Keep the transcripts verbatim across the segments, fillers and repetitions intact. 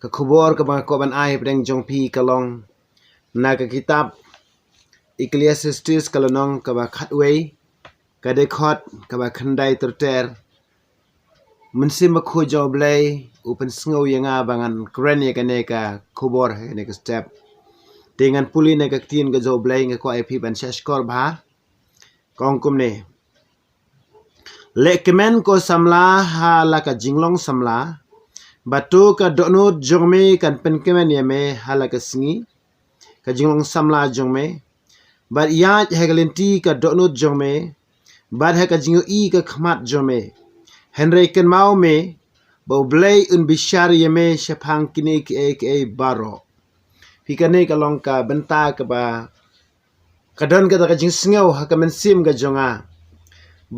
Ka khubor kaba nga kwah ban ai hapdeng jong phi ka long na ka kitab Ecclesiastes ka lynnong kaba khatwei, ka dkhot kaba khyndai ter ter. Mynsiem Bakhuid jong U Blei u pynsngew ïa nga ba ngan kren ïa kane ka khubor ha kane ka step. Te ngan pule na ka ktien ka jong U Blei, nga kwah ïa phi ban shahshkor bha. Ka ong kumne: Leh kmen ko samla ha la ka jinglong samla, bad to ka dohnud jong me kan pynkmen ïa me ha la ka sngi ka jinglong samla jong me, bad ïaid ha ka lynti ka dohnud jong me, bad ha ka jingïohi ka khmat jong me. Hynrei kynmaw me ba U Blei un bishar ïa me shaphang kine kiei kiei baroh. Phi, kane ka long ka bynta kaba ka don kata ka jingsngew ha ka mynsiem ka jong nga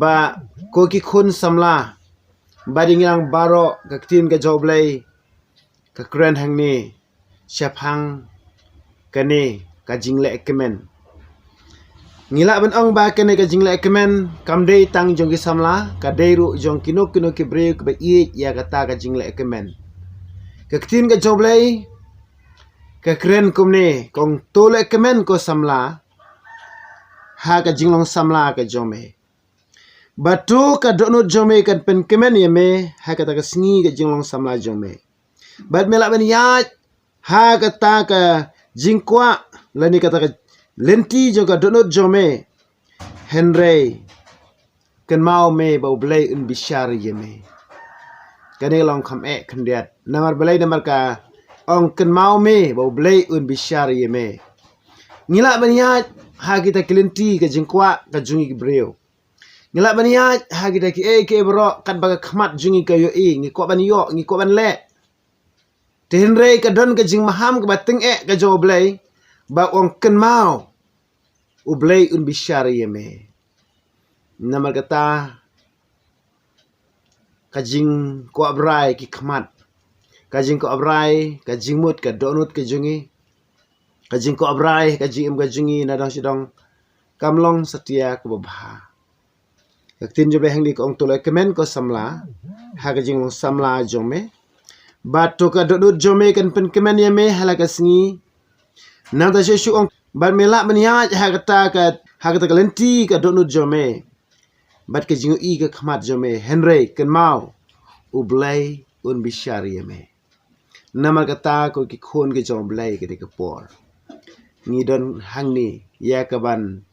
ba ko ki khun samla, bad ïa ngi lang baroh, ka ktien ka jong U Blei ka kren hangne shaphang kane ka jingleh kmen. Ngi lah ban ong ba kane ka jingleh kmen kam dei tang jong ki samla, ka dei ruh jong kino kino ki briew kiba ïeit ïa kata ka jingleh kmen. Ka ktien ka jong U Blei ka kren kumne, ka ong: To leh kmen ko samla ha ka jinglong samla ka jong me, bad to ka dohnud jong me kan pynkmen ïa me ha kata ka sngi ka jinglong samla jong me. Bad me lah ban ïaid ha kata ka jingkwah lane kata ka lynti jong ka dohnud jong me. Hynrei kynmaw me ba U Blei un bishar ïa me. Kane ka long kham eh khyndiat. Namar balei? Namar ka ong kynmaw me ba U Blei un bishar ïa me. Ngi lah ban ïaid ha kita ki lynti ka jingkwah ka jong ngi ki briew. Ngi lah ban ïaid ha kita kiei kiei baroh katba ka khmat jong ngi ka ïohi, ngi kwah ban ïoh, ngi kwah ban leh. Te hynrei ka don ka jingmaham kaba tyngeh ka jong U Blei, ba u ong kynmaw, U Blei un bishar ïa me. Namar kata ka jingkwah brai ki khmat, ka jingkwah brai ka jingmut ka dohnud ka jong ngi, ka jingkwah brai ka jingim ka jong ngi na dong shi dong kam long satia kaba bha. Ka ktien jong U Blei hangne ka ong: To leh kmen ko samla ha ka jinglong samla jong me, bad to ka dohnud jong me kan pynkmen ïa me ha la ka sngi. Nangta shuh shuh ong: Bad me lah ban ïaid ha kata ka, ha kata ka lynti ka dohnud jong me bad ka jingïohi ka khmat jong me. Hynrei kynmaw, U Blei un bishar ïa me. Namar kata ko ki khun ki jong U Blei, kane ka por ngi don hangne ïa kaban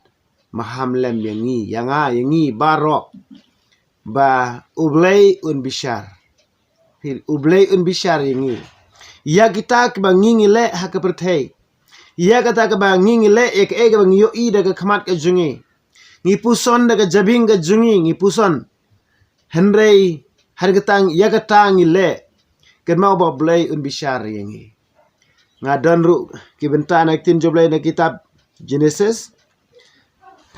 maham lem ïa ngi, ïa nga, ïa ngi baroh, ba U Blei un bishar. Phi, U Blei un bishar ïa ngi ïa kita kiba ngi ngi leh ha ka pyrthei, ïa kata kaba ngi ngi leh, ïa kaei kaba ngi ïohi da ka khmat ka jong ngi. Ngi puson da ka jabieng ka jong ngi, ngi puson. Hynrei hynrei kata, ïa kata ngi leh, kynmaw ba U Blei un bishar ïa ngi. Nga don ruh ki bynta na ka ktien jong U Blei na ka kitab Genesis.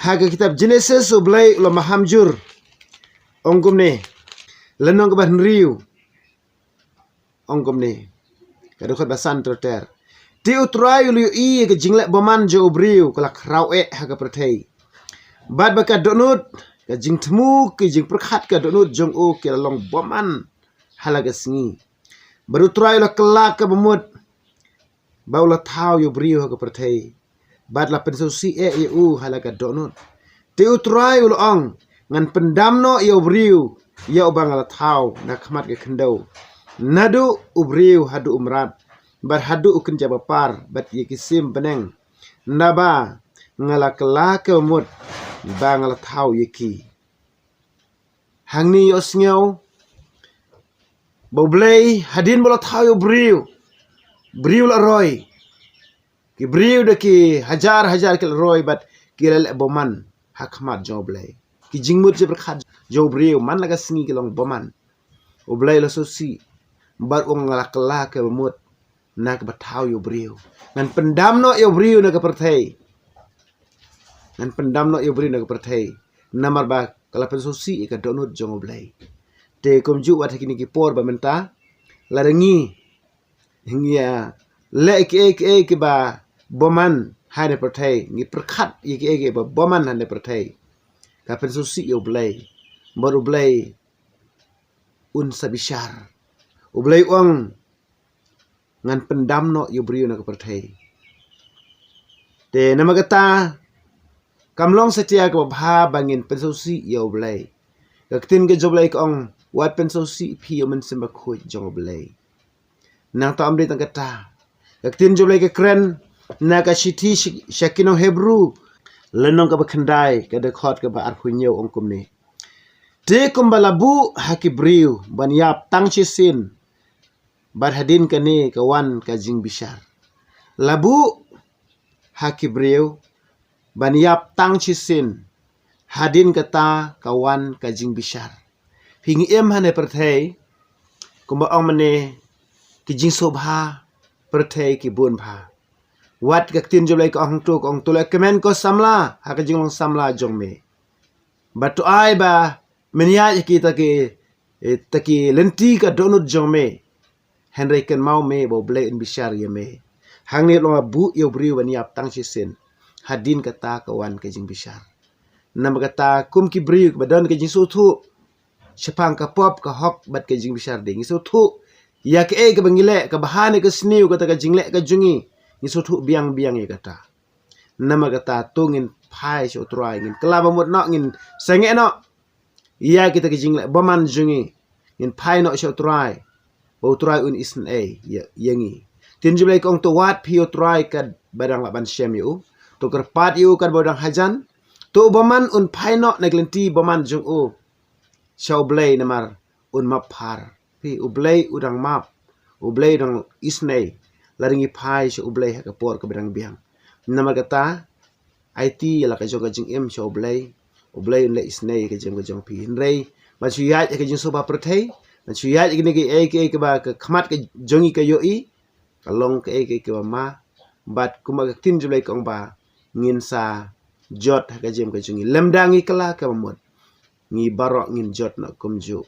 Ha ka kitab Genesis U Blei u la maham jur. Ong kumne, lynnong kaba hynriew, ong kumne, ka dkhot ba san ter ter: Te U Trai u la ïohi ïa ka jingleh bymman jong u briew ka la khraw eh ha ka pyrthei, bad ba ka dohnud, ka jingthmu, ka jingpyrkhat ka dohnud jong u ki la long bymman ha la ka sngi. Bad U Trai u la kylla kaba mut ba u la thaw ïa u briew ha ka pyrthei, bad la pynsngewsih eh ïa u ha la ka dohnud. Te U Trai u la ong: Ngan pyndam noh ïa u briew ïa uba nga la thaw na khmat ka khyndew, naduh u briew haduh u mrad, bad haduh u kynja bapar, bad ïa ki sim bneng, naba nga la kylla kaba mut ba nga la thaw ïa ki. Hangne ïohsngew ba U Blei hadien ba u la thaw ïa u briew, briew la roi. Ki briew da ki hajar hajar ki la roi bad ki la leh bymman ha khmat jong U Blei. Ki jingmut jingpyrkhat jong u briew man la ka sngi ki long bymman. U Blei u la sngewsih bad u ong: Nga la kylla kaba mut na kaba thaw ïa u briew. Ngan pyndam noh ïa u briew na ka pyrthei. Ngan pyndam noh ïa u briew na ka pyrthei, namar ba ka la pynsngewsih ïa ka dohnud jong U Blei. Te kumjuh wat ha kine ki por ba mynta, lada ngi, ngi ïa leh kiei kiei kiba bymman ha kane ka pyrthei, ngi pyrkhat ïa kiei kiei kiba bymman ha kane ka pyrthei, ka pynsngewsih ïa U Blei. Bad U Blei un sa bishar. U Blei u ong: ngan pyndam noh ïa u briew na ka pyrthei. Te namar kata, kam long satia kaba bha ba ngin pynsngewsih ïa U Blei. Ka ktien ka jong U Blei ka ong, wat pynsngewsih phi ïa u Mynsiem Bakhuid jong U Blei. Nangta ym dei tang kata, ka ktien jong U Blei ka kren na ka shithi sha ki nong Hebru, lynnong kaba khyndai, ka dkhot kaba arphew hynñiew, ong kumne: Te kumba la buh ha ki briew ban ïap tang shisien, bad hadien kane ka wan ka jingbishar. La buh ha ki briew ban ïap tang shisien, hadien kata ka wan ka jingbishar. Phi ngi im ha ne pyrthei, kumba ong mynne, ki jingsngewbha pyrthei ki bun bha. Wat ka ktien jong U Blei ka ong hangto, ka ong, to leh kmen ko samla ha ka jinglong samla jong me, bad to ai ba men ïaid ha kita ki, eh, ta ki lynti ka dohnud jong me. Hynrei kynmaw me ba U Blei un bishar ïa me. Hangne la buh ïa u briew ban ïap tang shisien, hadien kata ka wan ka jingbishar. Namar kata kum ki briew kiba don ka jingsngewthuh shaphang ka pop, ka hok bad ka jingbishar, dei ngi sngewthuh ïa kaei kaba ngi leh, kaba ha ne ka sniew kata ka jingleh ka jong ngi, ngi sngewthuh biang biang ïa kata. Namar kata to ngin phai sha U Trai, ngin kylla ba mut noh, ngin sangeh noh ïa kita ki jingleh bymman jong ngi, ngin phai noh sha U Trai, ba U Trai un isynei ïa, ïa ngi. Ktien jong U Blei ka ong, to wad phi ïa U Trai katba dang lah ban shem ïa u, to kyrpad ïa u katba u dang hajan. To u bymman un phai noh na ki lynti bymman jong u sha U Blei, namar un map phar. Phi, U Blei u dang map, U Blei u dang isynei, lada ngi phai sha U Blei ha ka por kaba dang biang. Namar kata, aiti ïa la ka jong ka jingim sha U Blei, U Blei un leh isynei ïa ka jingim ka jong phi. Hynrei ban shu ïaid ïa ka jingsngewbha pyrthei, ban shu ïaid ïa kine kiei kiei kiba ka khmat ka jong ngi ka ïohi, ka long kaei kaei kaba ma. Bad kumba ka ktien jong U Blei ka ong ba ngin sa jot ha ka jingim ka jong ngi, lymda ngi kylla kaba mut, ngi baroh ngin jot noh kumjuh.